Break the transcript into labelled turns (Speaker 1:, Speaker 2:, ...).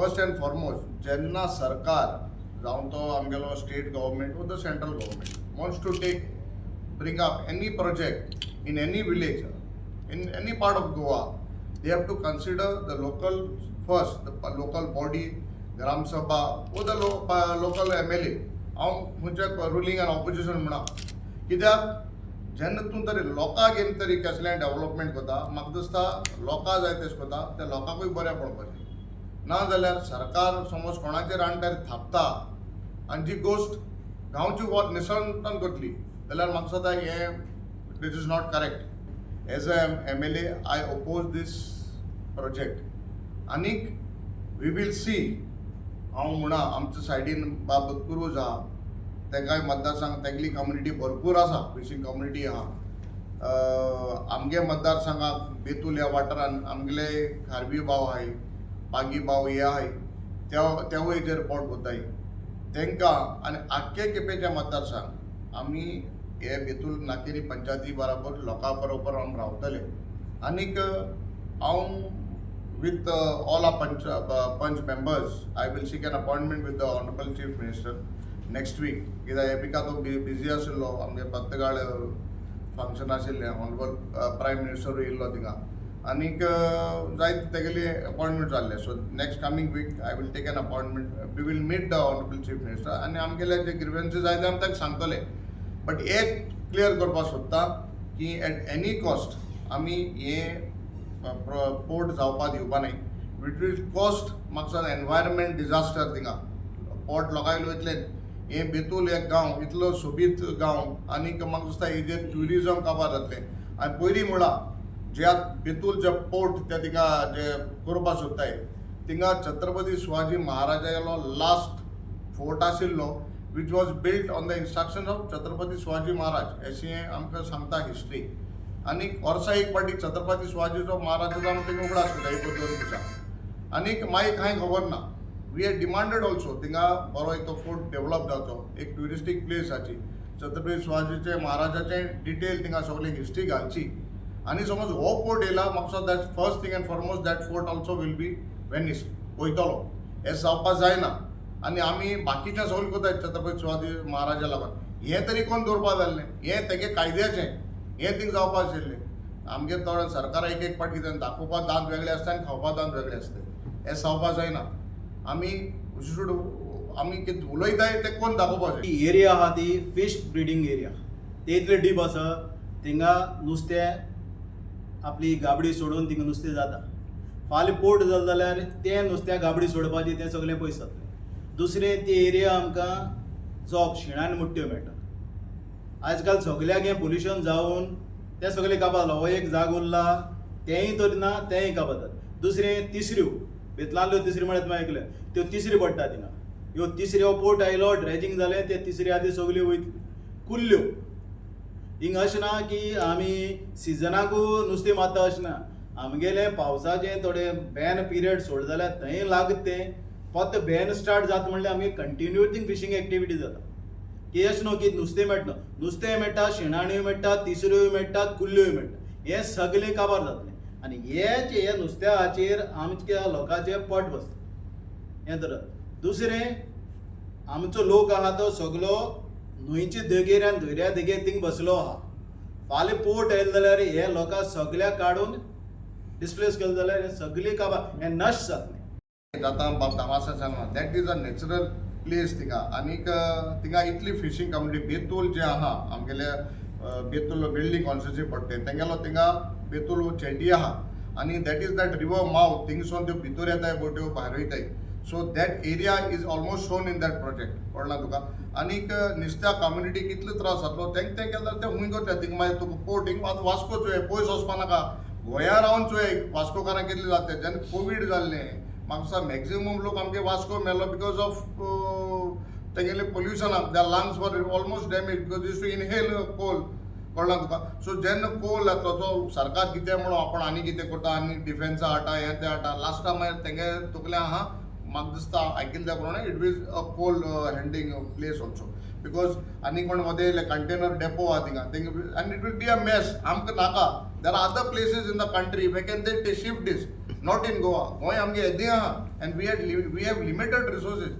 Speaker 1: First and foremost, जेन्ना सरकार, जावं तो आमगेलो state government or the central government, wants to take bring up any project in any village, in any part of Goa, they have to consider the local first, the local body, Gram Sabha or the local MLA. हांव खंयच्या ruling आनी opposition म्हणा, कित्याक जेन्ना तूं तरी लोकांक येवन तरी कसलें डेवलपमेंट करता, म्हाका दिसता लोकां जाय तशें करता, त्या लोकांकूय बरें पडपाचें. ना जाल्यार सरकार समज कोणाचेर आणटार थापता आनी जी गोश्ट गांवची वत निसणटन करतली जाल्यार म्हाका दिसता हें this is not correct. As a MLA, I oppose this project. आनीक we will see. हांव म्हणा, आमच्या सायडीन बाब क्रूज आहा, तेकाय मतदारसंघ, तेगली कम्युनिटी भरपूर आसा, फिशींग कम्युनिटी आहा. आमगे मतदारसंघाक बेतूल ह्या वाठारान आमगेले खारवी भाव आहाय, पागी भाव हे आहाय, त्या तेवूय हेजेर पोट भरताय तेंकां. आनी आख्खे केपेंच्या मतदारसंघ आमी हे बेतूल नाकेरी पंचायती बराबर, लोकां बरोबर आमी रावतले. आनीक हांव with all our panch members, I will seek an appointment with the Honorable Chief Minister next week. कित्याक हे विका तो बिजी आशिल्लो, आमगे पत्तगाळ फंक्शन आशिल्लें, ऑनरेबल प्रायम मिनिस्टरूय येयल्लो थिंगा आनीक जायते तेगेली अपॉयंटमेंट जाल्ले. So next coming week I will take an appointment, we will meet the Honorable Chief Minister आनी आमगेले जे ग्रिवन्सीस आहाय ते आमी ताका सांगतले. बट एक क्लियर करपाक सोदता की एट एनी कॉस्ट आमी हे पोर्ट जावपा दिवपा न्हय. It will cost, म्हाका दिसता, एनवायरमेंट डिजास्टर. थिंगा पोर्ट लोकांक वयतले, हे बेतूल एक गांव इतलो सोबीत गांव आनीक म्हाका दिसता हेजेर ट्युरिजम काबार जातलें. आनी पयलीं म्हळां, जे आतां बेतूल जे पोर्ट ते थिंगा जे करपा सोदताय, थिंगा छत्रपती शिवाजी महाराजालो लास्ट फोर्ट आशिल्लो, which was built on the instruction of Chhatrapati Shivaji Maharaj, अशें आमकां सांगता हिस्ट्री. आनी वर्सा एक फावटी छत्रपती शिवाजीचो महाराजाचो आमी तेंगे उगडास करता एक दोन दिसा. आनीक मागीर कांय खबर ना. We had demanded also, थिंगा बरो एक तो फोर्ट डेवलप जावचो, एक ट्युरिस्टीक प्लेस हाची, छत्रपती शिवाजीचे महाराजाचे डिटेल थिंगा सगळी हिस्ट्री घालची. आनी समज हो पोर्ट येयला, म्हाका दिसता that first thing and foremost, that fort also will be vanish, वयतलो. हें जावपा जायना. आनी आमी बाकीचें सगळें करता छत्रपती शिवाजी महाराजा लागून, हें तरी कोण दवरपा जाल्लें? हें तेगे कायद्याचें हें थिंग जावपा आशिल्लें. आमगे थोडे सरकारा एक एक फावट कितें दाखोवपा दांत वेगळे आसता आनी खावपा दांत वेगळे आसता. हें जावपा जायना. आमी should आमी कितें उलयताय तें कोण दाखोवपा जाय.
Speaker 2: ती एरिया आहा ती फिश ब्रिडींग एरिया. ते इतले डीप आसा, थिंगा नुस्तें आपली गाबडी सोडून थिंगा नुस्तें जाता. फाल्यां पोर्ट जालें जाल्यार तें नुस्त्या गाबडी सोडपाची तें सगळें पयस जातलें. दुसरें, ती एरिया आमकां जोप शिणान मुट्ट्यो मेळटा. आयज काल सगल्याक हें पोल्युशन जावन तें सगळें काबार जालां. हो एक जागो उरला, तेंय तर ना, तेंय काबार जाता. दुसरें, तिसऱ्यो, बेतलांतल्यो तिसऱ्यो म्हळ्यार तुवें आयकलें, त्यो तिसऱ्यो पडटा थिंगा. ह्यो तिसऱ्यो, पोर्ट आयलो, ड्रेजिंग जालें, ते तिसऱ्यो आदी सगल्यो वयतल्यो. कुल्ल्यो हिंगा, अशें ना की आमी सिजनाकू नुस्तें मारता, अशें ना. आमगेलें पावसाचें थोडें बॅन पिरियड सोड जाल्यार थंय लागत तें फक्त बॅन स्टार्ट जाता म्हणल्यार आमगे कंटिन्यू थिंग फिशींग एक्टिविटी जाता. की अशें न्हू की नुस्तें मेळटा, नुस्तें मेळटा, शिणाण्यो मेळटा, तिसऱ्योय मेळटा, कुल्ल्योय मेळटा. हें सगळें काबार जातलें आनी हेच हे नुस्त्याचेर आमच्या लोकांचें पोट बसता. हें तर दुसरें, आमचो लोक आहा तो सगलो न्हंयचे देगेर आनी दर्या देगेर थिंग बसलो आहा. फाल्यां पोर्ट आयले जाल्यार हे लोकांक सगळ्याक काडून डिस्प्लेस केले जाल्यार हे सगळी काबार, हें नश्ट जातलें.
Speaker 1: जाता बाब दामासा सांगला, that is a natural place थिंगा. आनीक थिंगा इतली फिशींग कम्युनिटी, बेतूल जे आहा आमगेले बेतूल वेळ्ळी कॉन्स्टिट्युन्सी पडटे, तेंगेलो थिंगा बेतूल चेटी आहा आनी that is that river mouth. थिंगसून त्यो भितर येताय, बोट्यो भायर वयताय. So that area is almost shown in that project. कळना तुका? आनीक नुस्त्या कम्युनिटीक कितलो त्रास जातलो तेंक, तें केलें जाल्यार ते हुंय करता थिंगा. मागीर तुका पोर्ट हिंग आतां वास्को चोय, पयस वचपा नाका, गोंया रावन चोय वास्कोकारांक कितलें जाता. जेन्ना कोवीड जाल्लें, म्हाका दिसता मॅक्झिमम लोक आमगे वास्को मेलो because of तेगेले पोल्युशनाक. Their lungs were almost damage because used to inhale coal. कळ्ळां तुका? सो जेन्ना कोल जातलो तो सरकार कितें म्हणून आपूण आनी कितें करता आनी डिफेन्सा हाडटा, हें तें हाडटा, लास्टा मागीर तेंगे तकले आहा. म्हाका दिसता आयकिल्ल्या त्या प्रमाणे it is a coal handling place also, because आनी कोण मदें कंटेनर डेपो आहा थिंगा थिंगा आनी it will be a mess. आमकां नाका. There are other places in the country where can they shift this. Not in Goa. Goa आमगे येदें आहा and we have limited resources.